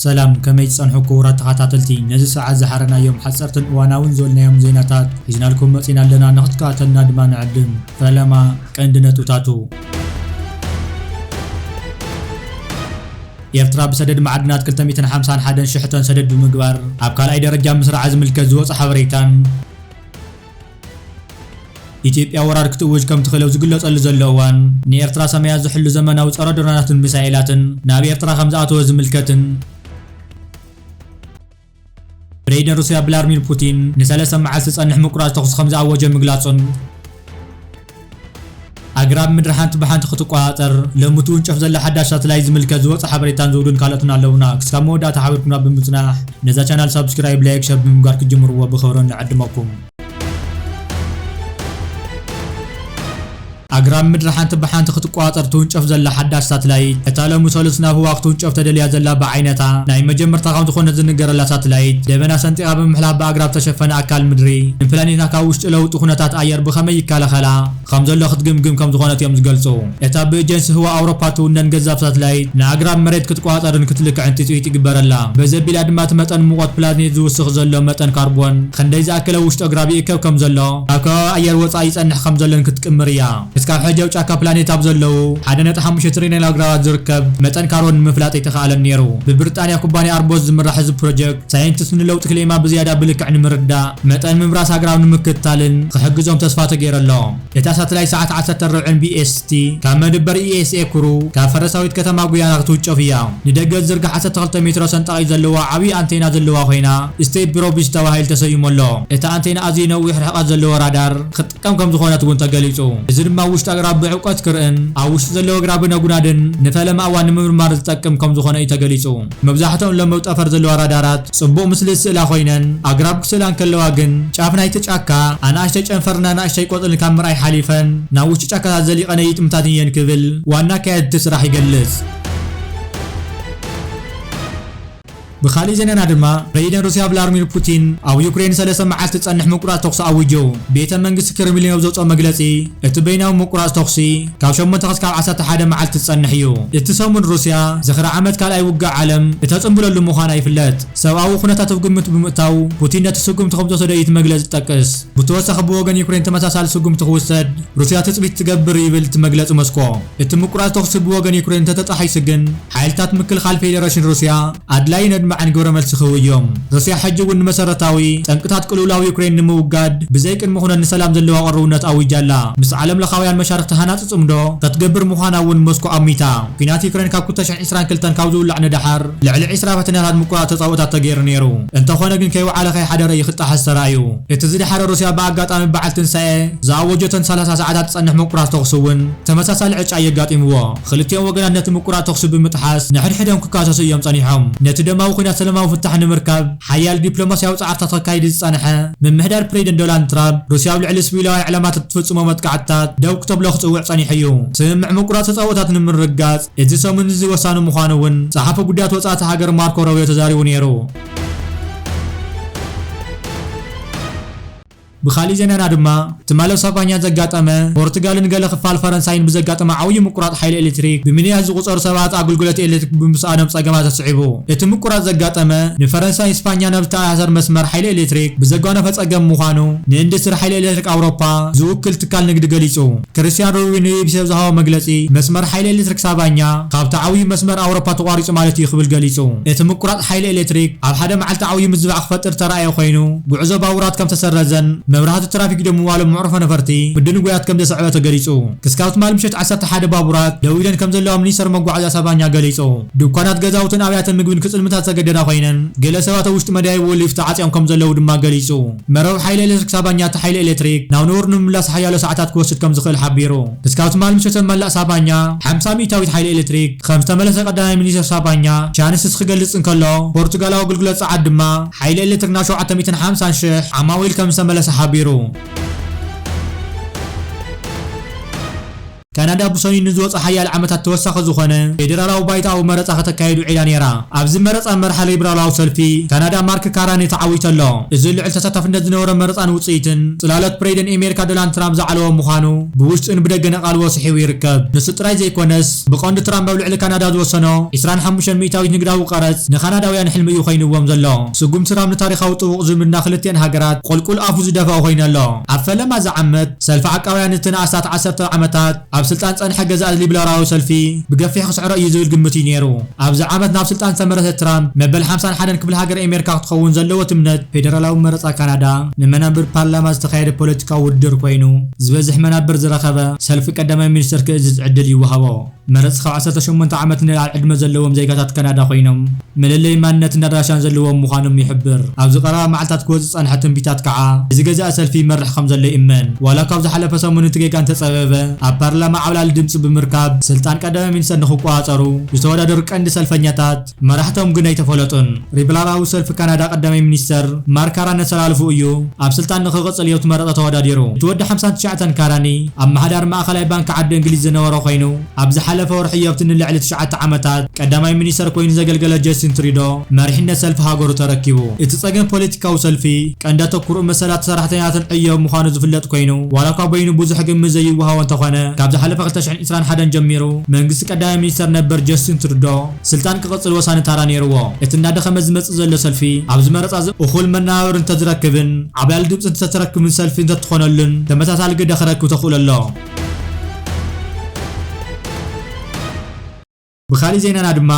ሰላም፣ ከመይ ትጸንሑ ክቡራት ተኸታተልቲ? ነዚ ሰዓት ዝሓረናዮም ሓጸርትን እዋናውን ዝበልናዮም ዜናታት ሒዝናልኩም መጺና ኣለና። ንኽትከታተልና ድማ ንዕድም። ፈለማ ቀንዲ ነጥብታቱ። ኤርትራ ብሰደድ መዓድናት ክልተ ሚእትን ሓምሳን ሓደን ሽሕ ቶን ሰደድ ብምግባር ኣብ ካልኣይ ደረጃ ምስራዓ ዝምልከት ዝወጸ ሓበሬታን፣ ኢትዮጵያ ወራር ክትእውጅ ከም ትኽእል ኣብ ዝግለጸሉ ዘሎ እዋን፣ ንኤርትራ ሰማያት ዝሕሉ ዘመናዊ ጸረ ድሮናትን ሚሳኤላትን ናብ ኤርትራ ከም ዝኣተወ ዝምልከትን፣ ፕሬዚደንት ሩስያ ቭላድሚር ፑቲን ንሰለስተ መዓልቲ ዝጸንሕ ምቁራጽ ተኹሲ ከም ዝኣወጀ ምግላጹን፣ ኣግራብ ምድሪ ሓንቲ ብሓንቲ ክትቆጻጸር ሎሚ ትውንጨፍ ዘላ ሓዳሽ ሳተላይት ዝምልከት ዝወጸ ሓበሬታን ዝውዱን ካልኦትን ኣለዉና። ክስካብ መወዳእታ ሓቢርኩምና ብምጽናሕ ነዛ ቻናል ሳብስክራይብ፣ ላይክ፣ ሸር ብምግባር ክትጅምርዎ ብኽብሪ ንዕድመኩም። ኣግራብ ምድሪ ሓንቲ ብሓንቲ ክትቆጻጸር ትውንጨፍ ዘላ ሓዳሽ ሳተላይት፣ እታ ሎሚ ሰሉስ ናብ ህዋ ክትውንጨፍ ተደልያ ዘላ ብዓይነታ ናይ መጀመርታ ከም ዝኾነት ዝንገረላ ሳተላይት፣ ደበና ሰንጢቓ ብምሕላፍ ብኣግራብ ዝተሸፈነ ኣካል ምድሪ ንፕላኔትና ካብ ውሽጢ ለውጢ ኩነታት ኣየር ብኸመይ ይከላኸላ ከም ዘሎ ክትግምግም ከም ዝኾነት እዮም ዝገልጹ። እታ ብኤጀንሲ ህዋ ኣውሮፓ ትውነን ገዛፍ ሳተላይት ንኣግራብ መሬት ክትቆጻጸርን ክትልክዕን ትጽቢት ይግበረላ። በዚ ኣቢላ ድማ እቲ መጠን ሙቐት ፕላኔት ዝውስኽ ዘሎ መጠን ካርቦን ክንደይ ዝኣክል ኣብ ውሽጢ ኣግራብ ይእከብ ከም ዘሎ፣ ኣብ ከባቢ ኣየር ወጻኢ ይጸንሕ ከም ዘሎን ክትቅምር እያ። እስካብ ሕጂ ኣብ ጫካ ፕላኔት ኣብ ዘለዉ ሓደ ነጥቢ ሓሙሽተ ትሪልዮን ኣግራባት ዝርከብ መጠን ካርቦን ንምፍላጥ ኣይተኻእለን ነይሩ። ብብሪጣንያ ኩባንያ ኣርቦስ ዝምራሕ እዚ ፕሮጀክት፣ ሳይንቲስት ንለውጢ ክሌማ ብዝያዳ ብልክዕ ንምርዳእ፣ መጠን ምብራስ ኣግራብ ንምክትታልን ክሕግዞም ተስፋ ተገይሩ ኣሎ። እታ ሳተላይት ሰዓት ዓሰርተ ርብዕን ቢ ኤስ ቲ ካብ መደበር ኢ ኤስ ኤ ኩሩ ካብ ፈረሳዊት ከተማ ጉያና ክትውንጨፍ እያ። ንደገ ዝዝርጋሕ ዓሰርተ ክልተ ሜትሮ ሰንጣቒ ዘለዋ ዓብዪ ኣንቴና ዘለዋ ኮይና፣ ስቴፕ ብሮቢስ ተባሂሉ ተሰይሙ ኣሎ። እቲ ኣንቴና ኣዝዩ ነዊሕ ርሕቀት ዘለዎ ራዳር ክጥቀም ከም ዝኾነት እውን ተገሊጹ። እዚ ድማ ኣብ ውሽጢ ኣግራብ ብዕምቆት ክርእን ኣብ ውሽጢ ዘለዉ ኣግራብ ነጉናድን ንፈለማ እዋን ንምምርማር ዝጠቅም ከም ዝኾነ እዩ ተገሊጹ። መብዛሕትኦም ሎም ኣብ ጠፈር ዘለዋ ራዳራት ጽቡቕ ምስሊ ዝስእላ ኮይነን፣ ኣግራብ ክስእላ እንከለዋ ግን፣ ጫፍ ናይቲ ጫካ፣ ኣናእሽተይ ጨንፈርን ኣናእሽተይ ቆጽልን ካብ ምርኣይ ሓሊፈን፣ ናብ ውሽጢ ጫካታት ዘሊቐን ኣይጥምታትን እየን ክብል ዋና ኣካየድቲ ስራሕ ይገልጽ። ብኻሊእ ዜናና ድማ፣ ፕሬዚደንት ሩስያ ቭላድሚር ፑቲን ኣብ ዩክሬን ሰለስተ መዓልቲ ዝጸንሕ ምቁራጽ ተኹሲ ኣዊጁ። ቤተ መንግስቲ ክሬምሊን ኣብ ዘውጽኦ መግለጺ፣ እቲ በይናዊ ምቁራጽ ተኹሲ ካብ ሸሞንተ ክሳብ ዓሰርተ ሓደ መዓልቲ ዝጸንሕ እዩ። እቲ ሰሙን ሩስያ ዝኽሪ ዓመት ካልኣይ ውግእ ዓለም እተጽንብለሉ ምዃና ይፍለጥ። ሰብኣዊ ኩነታት ኣብ ግምት ብምእታው፣ ፑቲን ነቲ ስጉምቲ ከም ዝወሰደ እዩ እቲ መግለጺ ዝጠቅስ። ብተወሳኺ ብወገን ዩክሬን ተመሳሳሊ ስጉምቲ ክውሰድ ሩስያ ትጽቢት ትገብር ይብል እቲ መግለጺ ሞስኮ። እቲ ምቁራጽ ተኹሲ ብወገን ዩክሬን እንተተጣሒሱ ግን፣ ሓይልታት ምክልኻል ፌደሬሽን ሩስያ ኣድላዪን ኣድማዕን ግብረ መልሲ ክህቡ እዮም። ሩስያ ሕጂ እውን ንመሰረታዊ ጠንቅታት ቅልውላው ዩክሬን ንምውጋድ ብዘይ ቅድመ ኩነት ንሰላም ዘለዋ ቅርውነት ኣዊጃ ኣላ። ምስ ዓለም ለኻውያን መሻርኽቲ ሃናጺ ጽምዶ ክትገብር ምዃና እውን ሞስኮ ኣሚታ። ኲናት ዩክሬን ካብ ክልተ ሽሕን ዕስራን ክልተን ካብ ዝውላዕ ንደሓር ልዕሊ ዕስራ ፈተነታት ምቁራጽ ተጻብኦታት ተገይሩ ነይሩ። እንተኾነ ግን ከይወዓለ ከይሓደረ እዩ ክጣሓስ ተራእዩ። እቲ ዝደሓረ ሩስያ ብኣጋጣሚ በዓል ትንሳኤ ዝኣወጀቶን ሰላሳ ሰዓታት ዝጸንሕ ምቁራጽ ተኹሲ እውን ተመሳሳሊ ዕጫ እዩ ኣጋጢምዎ። ክልቲኦም ወገናት ነቲ ምቁራጽ ተኹሲ ብምጥሓስ ንሕድሕዶም ክካሰሱ እዮም ጸኒሖም። ነቲ ደማዊ ኲናት ሰላማዊ ፍታሕ ንምርካብ ሓያል ዲፕሎማስያዊ ጻዕርታት ከካይድ ዝጸንሐ ምምሕዳር ፕሬዚደንት ዶናልድ ትራምፕ፣ ሩስያ ኣብ ልዕሊ ስቪላውያን ዕላማታት እትፍጽሞ መጥቃዕትታት ደው ክተብሎ ክጽውዕ ጸኒሑ እዩ። ስምምዕ ምቁራጽ ተጻብኦታት ንምርግጋጽ እዚ ሰሙን እዚ ወሳኒ ምዃኑ እውን ጸሓፊ ጉዳያት ወጻኢ እታ ሃገር ማርኮ ሮቢዮ ተዛሪቡ ነይሩ። ብኻሊእ ዜናና ድማ፣ ትማሊ ኣብ ሳባኛ ዘጋጠመ፣ ፖርቱጋልን ገለ ክፋል ፈረንሳይን ብዘጋጠመ ዓብዪ ምቁራጽ ሓይሊ ኤሌክትሪክ፣ ብሚልዮናት ዝቑጸሩ ሰባት ኣገልግሎት ኤሌክትሪክ ብምስኣኖም ጸገማት ኣስዒቡ። እቲ ምቁራጽ ዘጋጠመ፣ ንፈረንሳይን ስፓኛን ኣብ ዝተኣሳሰር መስመር ሓይሊ ኤሌክትሪክ ብዘጓነፈ ጸገም ምዃኑ፣ ንኢንዱስትሪ ሓይሊ ኤሌክትሪክ ኣውሮፓ ዝውክል ትካል ንግዲ ገሊጹ። ክርስቲያን ሩቢን ንቢቢሲ ኣብ ዝሃቦ መግለጺ፣ መስመር ሓይሊ ኤሌክትሪክ ሳባኛ ካብቲ ዓብዪ መስመር ኣውሮፓ ተቋሪጹ ማለት እዩ ክብል ገሊጹ። እቲ ምቁራጽ ሓይሊ ኤሌክትሪክ ኣብ ሓደ መዓልቲ ዓብዪ ምዝባዕ ክፈጥር ተራእየ ኮይኑ፣ ጉዕዞ ባቡራት ከም ዝተሰረዘን መብራህቲ ትራፊክ ደው ምባሎም መዕርፎ ነፈርቲ ምድንጓያት ከም ዘስዐበ ተገሊጹ። ክስካብ ትማሊ ምሸት ዓሰርተ ሓደ ባቡራት ደው ኢለን ከም ዘለዋ ሚኒስተር መጓዓዝያ ሳባኛ ገሊጹ። ድኳናት፣ ገዛውትን ኣብያተ ምግብን ክጽልምታ ዝተገደዳ ኮይነን፣ ገለ ሰባት ኣብ ውሽጢ መደያይቦ ሊፍት ተዓጽዮም ከም ዘለዉ ድማ ገሊጹ። መርበብ ሓይሊ ኤሌክትሪክ ሳባኛ እቲ ሓይሊ ኤሌክትሪክ ናብ ንቡር ንምምላስ ሓያሎ ሰዓታት ክወስድ ከም ዝኽእል ሓቢሩ። ክስካብ ትማሊ ምሸት ኣብ መላእ ሳባኛ ሓምሳ ሚእታዊት ሓይሊ ኤሌክትሪክ ከም ዝተመለሰ ቀዳማይ ሚኒስተር ሳባኛ ቻንስስ ክገልጽ እንከሎ፣ ፖርቱጋላዊ ኣገልግሎት ጸዓት ድማ ሓይሊ ኤሌክትሪክ ናብ ሸውዓተ ሚእትን ሓምሳን ሽሕ ዓማዊል ከም ዝተመለሰ ሓቢሩ። ካናዳ ብሰኑይ ንዝወጸ ሓያለ ዓመታት ተወሳኺ ዝኾነ ፌደራላዊ ባይታ ኣብ መረጻ ከተካይድ ውዒላ ነይራ። ኣብዚ መረጻ መራሒ ሊበራላዊ ሰልፊ ካናዳ ማርክ ካራኒ ተዓዊቱ ኣሎ። እዚ ልዑል ተሳታፍነት ዝነበሮ መረጻን ውጽኢትን ጽላሎት ፕሬዚደንት ኣሜሪካ ዶናልድ ትራምፕ ዝዓለዎ ምዃኑ ብውሽጥን ብደገን ኣቓልቦ ስሒቡ ይርከብ። ንሱ ጥራይ ዘይኮነስ፣ ብቐንዱ ትራምፕ ኣብ ልዕሊ ካናዳ ዝወሰኖ ዕስራን ሓሙሽተን ሚእታዊት ንግዳዊ ቀረጽ ንካናዳውያን ሕልሚ እዩ ኮይንዎም ዘሎ። ስጉምቲ ትራምፕ ንታሪኻዊ ጥቡቕ ዝምድና ክልቲኣን ሃገራት ቁልቁል ኣፉ ዝደፍኦ ኮይኑ ኣሎ። ኣብ ፈለማ እዚ ዓመት፣ ሰልፊ ዓቃባውያን ንተንኣስታት ዓሰርተ ዓመታት ኣብ ስልጣን ዝጸንሐ ገዛኢ ሊበራላዊ ሰልፊ ብገፊሕ ክስዕሮ እዩ ዝብል ግምት እዩ ነይሩ። ኣብዚ ዓመት ናብ ስልጣን ዝተመለሰ ትራምፕ፣ መበል ሓምሳን ሓደን ክፍለ ሃገር ኣሜሪካ ክትኸውን ዘለዎ ትምነት፣ ፌደራላዊ መረጻ ካናዳ ንመናብር ፓርላማ ዝተኻየደ ፖለቲካዊ ውድድር ኮይኑ፣ ዝበዝሕ መናብር ዝረኸበ ሰልፊ ቀዳማይ ሚኒስተር ክእዝዝ ዕድል ይወሃቦ። መረጽ ካብ ዓሰርተ ሸሞንተ ዓመት ንላዕሊ ዕድመ ዘለዎም ዜጋታት ካናዳ ኮይኖም፣ መለለዪ ማንነትን ኣድራሻን ዘለዎም ምዃኖም ይሕብር። ኣብዚ ቀረባ መዓልታት ክወጽእ ዝጸንሐ ትንቢታት ከኣ፣ እዚ ገዛኢ ሰልፊ ይመርሕ ከም ዘሎ ይእመን። ዋላ ካብ ዝሓለፈ ሰሙን እቲ ጌጋ እንተጸበበ፣ ኣብ ፓርላማ ዓብላሊ ድምጺ ብምርካብ፣ ስልጣን ቀዳማይ ሚኒስተር ንኽቆጻጸሩ ዝተወዳደሩ ቀንዲ ሰልፈኛታት፣ መራሕቶም ግን ኣይተፈለጡን። ሊበራላዊ ሰልፊ ካናዳ ቀዳማይ ሚኒስተር ማርክ ካራኒ ኣሰላልፉ እዩ፣ ኣብ ስልጣን ንኽቕጽል እዩ ተመረጸ ተወዳዲሩ። እቲ ወዲ ሓምሳን ትሽዓተን ካራኒ፣ ኣመሓዳሪ ማእከላይ ባንክ ዓዲ እንግሊዝ ዝነበረ ኮይኑ፣ ኣብ ዝሓለፈ ወርሒ እዮብቲ ንልዕሊ ትሽዓተ ዓመታት ቀዳማይ ሚኒስተር ኮይኑ ዘገልገለ ጀስቲን ትሩዶ፣ መሪሕነት ሰልፊ ሃገሩ ተረኪቡ። እቲ ጸገም ፖለቲካዊ ሰልፊ፣ ቀንዲ ኣተኩርኡ መሰላት ሰራሕተኛታትን ዕዮ ምዃኑ ዝፍለጥ ኮይኑ፣ ዋላ እኳ በይኑ ብዙሕ ግምት ዘይወሃቦ እንተኾነ፣ ካብ ዝሓለፈ ክልተ ሽሕን ዕስራን ሓደን ጀሚሩ፣ መንግስቲ ቀዳማይ ሚኒስተር ነበር ጀስቲን ትሩዶ ስልጣን ክቕጽል ወሳኒ ታራ ነይርዎ። እቲ እናደኸመ ዝመጽእ ዘሎ ሰልፊ፣ ኣብዚ መረጻ እዚ እኹል መነባብሮ እንተዝረክብን ዓብላሊ ድምጺ እንተተረክብን ሰልፊ እንተትኾነሉን፣ ተመሳሳሊ ግደ ክረክብ ተኽእሎ ኣሎ። ብኻሊእ ዜናና ድማ፣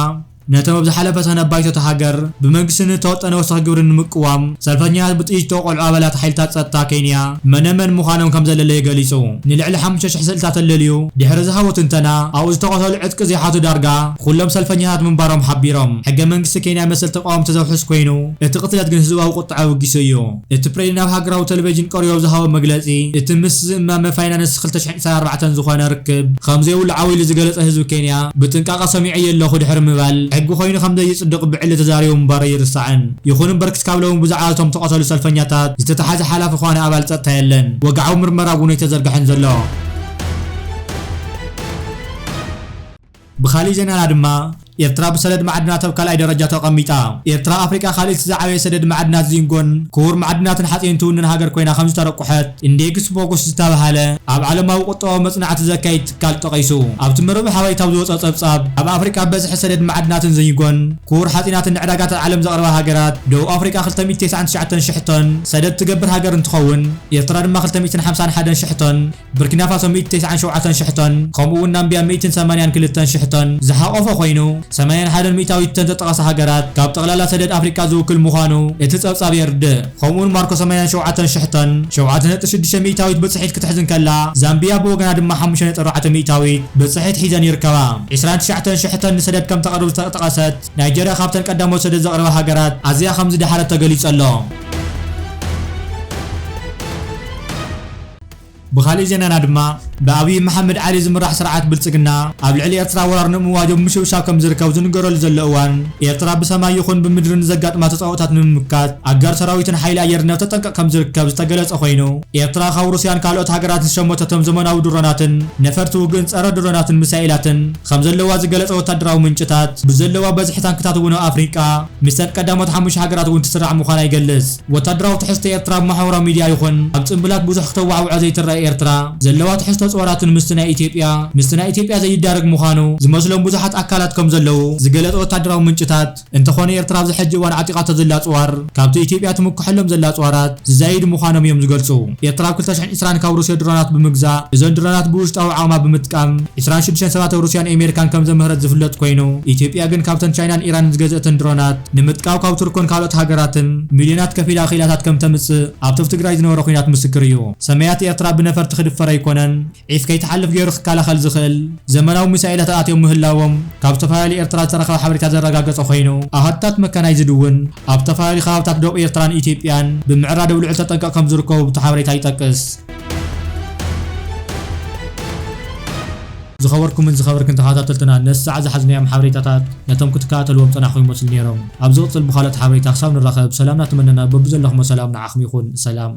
ነቶም ኣብ ዝሓለፈ ሰነ ባይቶ እታ ሃገር ብመንግስቲ ንተወጠነ ወሰኽ ግብሪ ንምቅዋም ሰልፈኛታት ብጥይት ዝተቖልዑ ኣባላት ሓይልታት ጸጥታ ኬንያ መነመን ምዃኖም ከም ዘለለየ ገሊጹ። ንልዕሊ ሓሙሽተ ሽሕ ስእልታት ተለልዩ ድሕሪ ዝሃቦ ትንተና፣ ኣብኡ ዝተቐተሉ ዕጥቂ ዘይሓቱ ዳርጋ ኩሎም ሰልፈኛታት ምንባሮም ሓቢሮም። ሕገ መንግስቲ ኬንያ መሰል ተቃወምቲ ዘውሕስ ኮይኑ፣ እቲ ቅትለት ግን ህዝባዊ ቁጥዐ ኣበጊሱ እዩ። እቲ ፕሬዚደንት ኣብ ሃገራዊ ቴሌቪዥን ቀሪቡ ኣብ ዝሃቦ መግለጺ፣ እቲ ምስ ዝእማመ ፋይናንስ ክልተ ሽሕን ዕስራን ኣርባዕተን ዝኾነ ርክብ ከም ዘይብሉ ዓው ኢሉ ዝገለጸ ህዝቢ ኬንያ፣ ብጥንቃቐ ሰሚዐዮ ኣለኹ ድሕሪ ምባል፣ ሕጊ ኮይኑ ከም ዘይጽድቕ ብዕሊ ተዛሪቡ ምንባሩ ኣይርሳዕን። ይኹን እምበር፣ ክስካብ ሎሚ ብዛዕባ እቶም ዝተቐተሉ ሰልፈኛታት ዝተታሕዘ ሓላፊ ዝኾነ ኣባል ጸጥታ የለን። ወግዓዊ ምርመራ እውን ኣይተዘርግሐን ዘሎ። ብኻሊእ ዜናና ድማ፣ ኤርትራ ብሰደድ ማዕድናት ኣብ ካልኣይ ደረጃ ተቐሚጣ። ኤርትራ ኣፍሪቃ ካልኣይቲ ዝዓበየ ሰደድ ማዕድናት ዚንጎን ክቡር ማዕድናትን ሓጺንን ትውንን ሃገር ኮይና ከም ዝተረቁሐት ኢንዴክስ ፎኩስ ዝተባህለ ኣብ ዓለማዊ ቁጠባዊ መጽናዕቲ ዘካይድ ትካል ጠቒሱ። ኣብቲ መርበብ ሓበሬታ ኣብ ዝወጸ ጸብጻብ፣ ኣብ ኣፍሪቃ በዝሒ ሰደድ ማዕድናትን ዚንጎን ክቡር ሓጺናትን ንዕዳጋታት ዓለም ዘቕርባ ሃገራት፣ ደቡብ ኣፍሪቃ ክልተ ሚእቲ ተስዓን ትሽዓተን ሽሕ ቶን ሰደድ ትገብር ሃገር እንትኸውን፣ ኤርትራ ድማ ክልተ ሚእትን ሓምሳን ሓደን ሽሕ ቶን፣ ቡርኪና ፋሶ ሚእቲ ተስዓን ሸውዓተን ሽሕ ቶን፣ ከምኡ እውን ናምቢያ ሚእትን ሰማንያን ክልተን ሽሕ ቶን ዝሓቖፈ ኮይኑ፣ ሰማንያን ሓደን ሚእታዊት እተን ዝተጠቐሳ ሃገራት ካብ ጠቕላላ ሰደድ ኣፍሪቃ ዝውክል ምዃኑ እቲ ጸብጻብ የርድእ። ከምኡ እውን ማርኮ ሰማንያን ሸውዓተን ሽሕ ቶን፣ ሸውዓተ ነጥቢ ሽዱሽተ ሚእታዊት ብጽሒት ክትሕዝ እንከላ፣ ዛምቢያ ብወገና ድማ ሓሙሽተ ነጥቢ ኣርባዕተ ሚእታዊት ብጽሒት ሒዘን ይርከባ። ዕስራን ትሽዓተን ሽሕ ቶን ንሰደድ ከም ተቕርብ ዝተጠቐሰት ናይጀርያ ካብተን ቀዳሞት ሰደድ ዘቕረባ ሃገራት ኣዝያ ከም ዝደሓረት ተገሊጹ ኣሎ። ብኻሊእ ዜናና ድማ፣ ብኣብይ መሓመድ ዓሊ ዝምራሕ ስርዓት ብልጽግና ኣብ ልዕሊ ኤርትራ ወራር ንምእዋጅ ኣብ ምሽብሻብ ከም ዝርከብ ዝንገረሉ ዘሎ እዋን፣ ኤርትራ ብሰማይ ይኹን ብምድሪ ንዘጋጥማ ተጻብኦታት ንምምካት ኣጋር ሰራዊትን ሓይሊ ኣየርን ኣብ ተጠንቀቕ ከም ዝርከብ ዝተገለጸ ኮይኑ፣ ኤርትራ ካብ ሩስያን ካልኦት ሃገራትን ዝሸመተቶም ዘመናዊ ድሮናትን ነፈርቲ ውግእን ጸረ ድሮናትን ሚሳኤላትን ከም ዘለዋ ዝገለጸ ወታደራዊ ምንጭታት፣ ብዘለዋ በዝሒ ታንክታት እውን ኣብ ኣፍሪቃ ምስተን ቀዳሞት ሓሙሽተ ሃገራት እውን ትስራዕ ምዃና ይገልጽ። ወታደራዊ ትሕዝቶ ኤርትራ ኣብ ማሕበራዊ ሚድያ ይኹን ኣብ ጽምብላት ብዙሕ ክተዋዕውዖ ዘይትረአ ኤርትራ፣ ዘለዋ ትሕዝቶ ጾራትን ምስቲ ናይ ኢትዮጵያ፣ ምስቲ ናይ ኢትዮጵያ ዘይዳረግ ምዃኑ ዝመስሎም ብዙሓት ኣካላት ከም ዘለዉ ዝገለጸ ወታደራዊ ምንጭታት፣ እንተኾነ ኤርትራ ኣብዚ ሕጂ እዋን ዓጢቓቶ ዘላ ጽዋር፣ ካብቲ ኢትዮጵያ ትምክሐሎም ዘላ ጽዋራት ዝዛይድ ምዃኖም እዮም ዝገልጹ። ኤርትራ ኣብ ክልተ ሽሕን ዕስራን ካብ ሩስያ ድሮናት ብምግዛእ፣ እዞን ድሮናት ብውሽጣዊ ዓቕማ ብምጥቃም፣ ዕስራን ሽዱሽተን ሰባት ኣብ ሩስያን ኣሜሪካን ከም ዘምህረት ዝፍለጥ ኮይኑ፣ ኢትዮጵያ ግን ካብተን ቻይናን ኢራንን ዝገዝአተን ድሮናት ንምጥቃው ካብ ቱርኮን ካልኦት ሃገራትን ሚልዮናት ከፊላ ክኢላታት ከም ተምጽእ ኣብቲ ኣብ ትግራይ ዝነበረ ኲናት ምስክር እዩ። ሰማያት ኤርትራ ብነፈርቲ ክድፈር ኣይኮነን፣ ዒፍ ከይትሓልፍ ገይሩ ክከላኸል ዝኽእል ዘመናዊ ሚሳኤላት ኣትዮም ምህላዎም ካብ ዝተፈላለዩ ኤርትራ ዝተረኸበ ሓበሬታ ዘረጋገጸ ኮይኑ፣ ኣሃዱታት መካናይዝድ እውን ኣብ ዝተፈላለዩ ከባብታት ደቡብ ኤርትራን ኢትዮጵያን ብምዕራድ ኣብ ልዑል ተጠንቀቕ ከም ዝርከቡ እቲ ሓበሬታ ይጠቅስ። ዝኸበርኩምን ዝኸበርክን ተኸታተልትና፣ ነዚ ሰዓት ዝሓዝናዮም ሓበሬታታት ነቶም ክትከታተልዎም ጸናሕኩም ይመስሉ ነይሮም። ኣብ ዝቕጽል ብኻልኦት ሓበሬታ ክሳብ ንራኸብ፣ ሰላምና ትመነና፣ በብዘለኹሞ ሰላም ንዓኹም ይኹን። ሰላም።